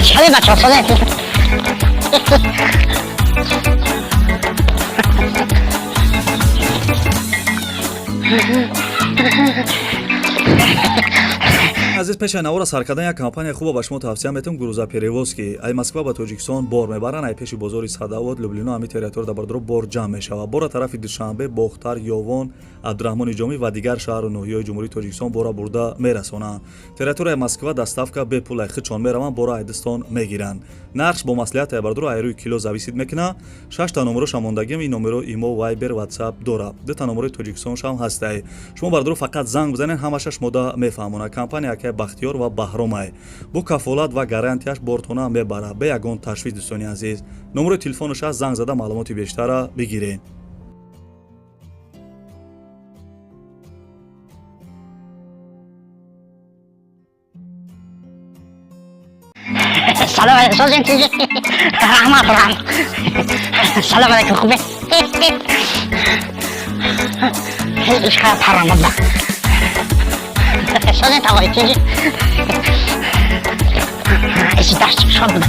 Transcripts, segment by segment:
Шале бачаҳо, соле. Азиз, пешаи навора сар кардан як компанияи хуба ба шумо тавсия метавам: грузоперевозки. Ай Москва ба Тоҷикистон бор мебаранд. Ай пеши бозори Садовод, Люблино, ҳами территория бардаро бор ҷамъ мешавад. Бора тарафи Душанбе, Бохтар, Ёвон, Абдураҳмони Ҷомӣ ва дигар шаҳру ноҳияҳои Ҷумҳурии Тоҷикистон бора бурда мерасонанд. Территорияи Москва доставка бепул, ай худшон мераванд, бора айдистон мегиранд. Нархш бо маслиҳат, ай бардоро ай рӯи кило зависит мекунад. Шашта номероша мондагим. Ин номеро имо, Вайбер, Ватсап дора. Дута номерои Тоҷикистоншам ҳастай. Шумо бардоро фақат занг бизанед, ҳамаша шумода мефаҳмонад. Компания акай Бахтиёр ва Баҳромай бо кафолат ва гарантияш бортона мебарад бе ягон ташвиш. Дӯстони азиз, номерои телефонаш аст, занг зада маълумоти бештара бигиред. Салом алейкум, созем, тиҷи. Раҳмат, раҳмат. Салом алейкум, хубе? Ишқа парранда буда. Созем, тавои, тиҷи. Иси дашт шод буда.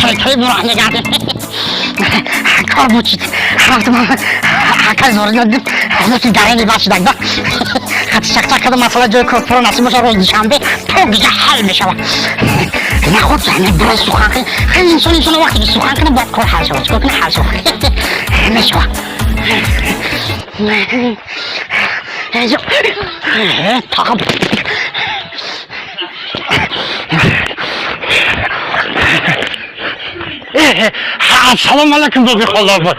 Той той буроҳ мегардем. Кор буд чид. Рафтам акай зоридим. Лекин гарани бас шудак да. Хати чақчақ кардам, масъала ҷои кор пуро насиб боша, рӯзи душанбе то дига ҳал мешавад. Наход яъне барои сухан хеле инсон инсон вақте ки сухан кунад, бояд кор ҳал шавад. Чикор кунад, ҳал шавад. Мешавад. Тақаб. Салом алейкум, боби холлор.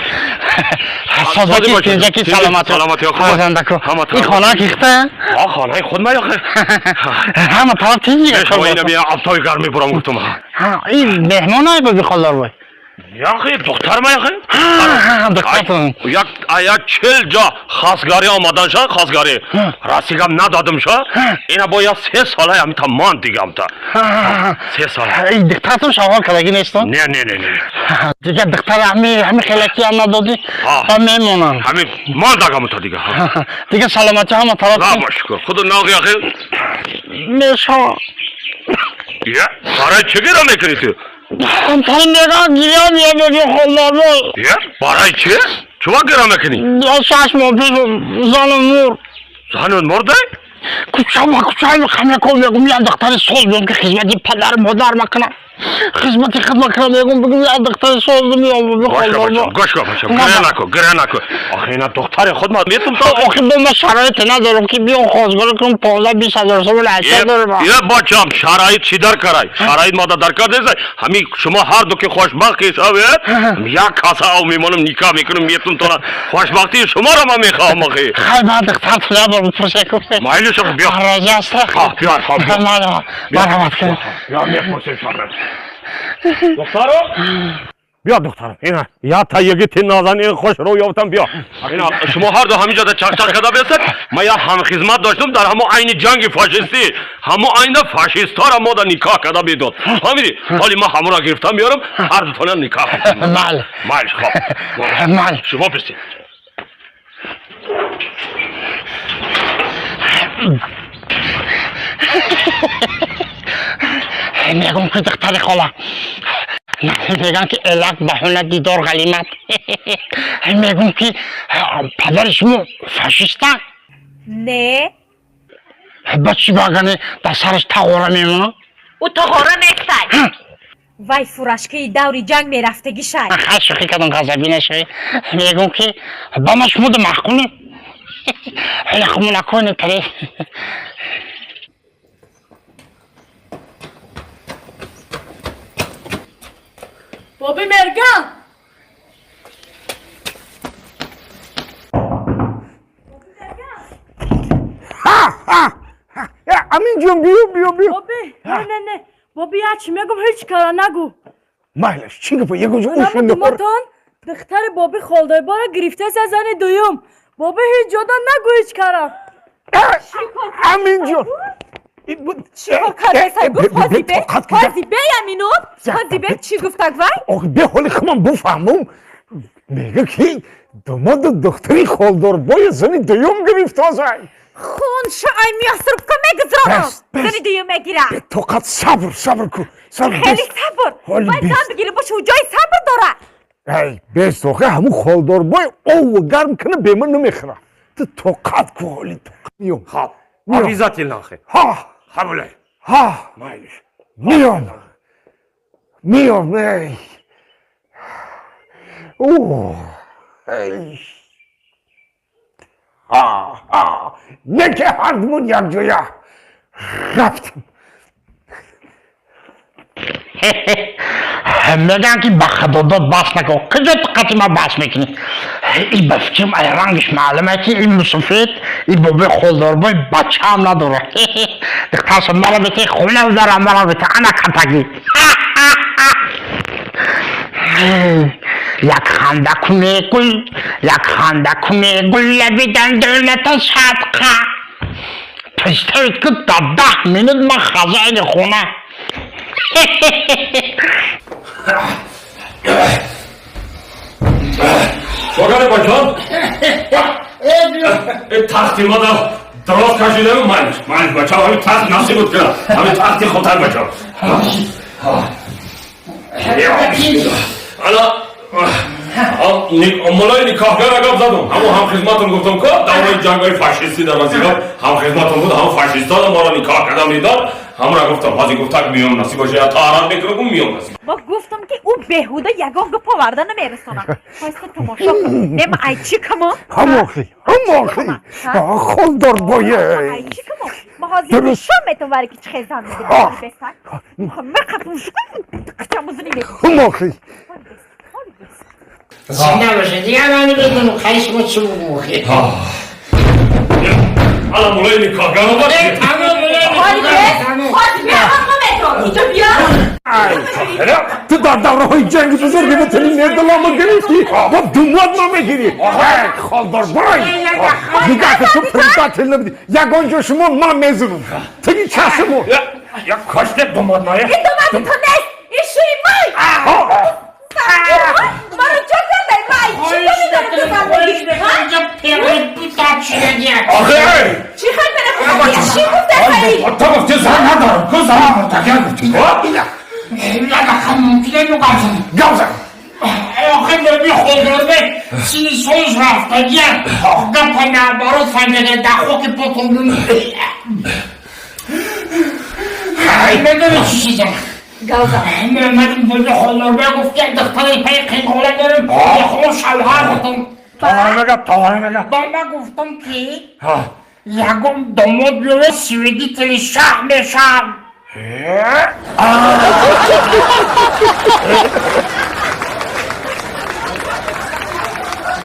Содоки, тинҷаки, саломат. Саломат, ё хуб. Фарзандаку. Ҳама Ин хона кихта? Ҳа, хонаи худ ма ёхе. Ҳама тараф тинҷ. Ина мия обтои гарм мебурам, гуфтум. Ҳа, ин меҳмонай, боби холлор бой. Яхе, духтар ма яхе. Ҳа, духтартон. Як як 40 ҷо хосгарӣ омадан ша, хосгарӣ. Ростигам надодам ша. Ина бояд 3 сола ҳамита ман дигамта. 3 сола. Ин духтартон шавҳар кардагӣ нестон? Не, не, не, не. Дигар духтар ҳами хелаки ҳам надодӣ ва мемонанд. Ҳами ман дагамта дига. Дигар саломатӣ ҳама тараф. На, шукр. Худу нағ яхе. Мешава. Я, барои чӣ гира мекунӣ ту? Та меган гиря мея, боби холлор бой. Я, барои чӣ? Чува гира мекунӣ? 6 моҳ пеш занам мурд. Занат мурда? Куча ба куча хамяков мегум, як духтари соз биём, ки хизмати падару модар макунам, хизмати худ макунам. Мегум, бигум, як духтари соз меём, боби Гӯш кун, холлор. бачам, гӯш кун, бачам. Гиря накун, гиря накун. Охи ина духтари худ ма метум то. Охи бо ма шароите надорам, ки биём хостгорӣ кунам. 15-20 ҳазор сомон айса дорам. Е, бачам, шароит чӣ дар карай? Шароит мада дар кар нест. Ҳами шумо ҳар ду ки хушбахт шавед, як каса ав мемонам, никоҳ мекунам, метум тона. Хушбахтии шуморо ман мехоҳам, охи. Хай, баъд духтар пула бор пурсе ку. Майли шух, биё. Розӣ аста? Ҳа, биё, ҳа, биё. Марҳамат кун. Биё, мепурсем шароит. Духтаро? Биё, духтарам, ина я та йигити нозанин хушрӯ ёфтам, биё. Ина шумо ҳар ду ҳаминҷода чақчақ карда бесед. Ман як ҳамхизмат доштам дар ҳамо айни ҷанги фашистӣ, ҳамо айна фашистҳоро мода никоҳ карда медод, фаҳмидӣ? Ҳоли ман ҳамонро гирифтам, меёрам, ҳар дутона никоҳ мекунем. Майли. Майли, хоб. Майли. Шумо бистед. Мегум ки духтари хола, меган ки элак баҳона дидор ғалимат. Мегум ки падари шумо фашиста? Не. Ба чӣ багане дар сараш тағора мемонад? Ӯ тағора нестай. Вай фуражкаи даври ҷанг мерафтагӣ шай. Хай, шӯхӣ кардам, ғазабӣ нашавӣ. Мегум ки ба ма шумо маъқуле? Хумунаконе таре. Боби Мерган! Амин ҷон, биё, биё, биё. Боби, не, не, не. Боби, я чӣ мегум, ҳеҷ кара нагӯ. Майлаш, чӣ гапа? Ягон ҷо Намо ушунда. Думатон духтари боби Холдойбора гирифтаст аз зани дуюм. Боби, ҳеҷ ҷода нагӯ ҳеҷ кара. Амин ҷон. Чӣ кор кардасай? Гуфт ҳозибе, ҳозибе, я минут. Ҳозибе чӣ гуфтак вай? Охи бе, ҳоли хуман буфаҳмум. Мега ки домоду духтари холдорбои зани дуюм гирифтозай. Хун шаай мясорубка мегузаронам. Бес, бес. Зани дуюм мегира. Тоқат, сабр, сабр ку, сабр. Хеле сабр. Ҳоли Вай бес. Зан бигири боша, ҷои сабр дора. Эй, бес, охе ҳамун холдорбой ову гарм кана бема намехӯра. Ту тоқат ку, ҳоли тоқат миём. Хаб. Миём. Обязательно охе. Ҳа. Ҳабулай. Ҳа. Майлиш. Миём, миём, эй. О, эй. Ҳа, ҳа. Неке ҳардумон якҷоя рафтем. Мегӯянд, ки ба худодод баҳс накун. Куҷо ту қати ман баҳс мекунӣ? И ба фикрам, ай рангиш маълуме, ки ин мусофир, и бобои холдорбой бачаам надорад. Духтаршо мара бите, хона дарам, мара бите, ана катагӣ. Як ханда куне гул, як ханда куне гул, лаби дандоната садқа. Представить ки дар 10 минут ман хазайни хона. Шогане бачон? Э, тахти мада дароз кашидам, майлиш. Майлиш бача, ҳами тахт насиб буд кана. Ҳами тахти хотар бача. Ана мулои никоҳгара гап задум. Ҳамон ҳамхизматон гуфтам, ко давраи ҷангҳои фашистӣ дар вазига ҳамхизматон буд, ҳамон фашистона моро никоҳ кардам медод. Ҳамра гуфтам, ҳозир гуфтак миём, насиб боша, я таҳарат мекунам, миём, насиб. Ма гуфтам, ки ӯ беҳуда ягон гап оварда намерасонад. Ҳойста тамошо кун. Нема ай чӣ камо? Ҳамохи, ҳамохи холдорбое. Ай чӣ камо? Ма ҳозир Дуруст. нишон метавон варе ки чӣ хел зан Ҳа. мегирад. Меқапум қачамузини. Ҳамохи. Зинда бошед, дигар ман намедонам хайр шумо чӣ бугӯ. Ана мулои никоҳгар омад. Тамом, мулои. Ту дар давраҳои ҷанги бузурги ватанӣ медалома гирифтӣ ва думод намегирӣ, холдорбой. Дигар ки ту предатель набудӣ, ягон ҷо шумо ман мезанам таги чашмон. Я коште думод ное. Ин домади ту нест, ин шӯи май. Маро чо кардай? Май чӣ донидам ту зан мегирӣ? Охе! Чӣ хел мена чӣ гуфта хаи? Ту гуфти зан надорам, ку зан муртагар гуфти. Гап зан. Охир боби холдорбе сини солш рафтагия гапа наоборот фаҳмида, дар хоки потон. Медони чӣ чиза? Гавза. Ман боби холдорбе гуфт, як духтари пай қинғола дорем, мехоҳам шавҳар бутам. Товара мега, товара мега. Ба ман гуфтам, ки ягон домод биёве, свидетели шаҳ мешавам.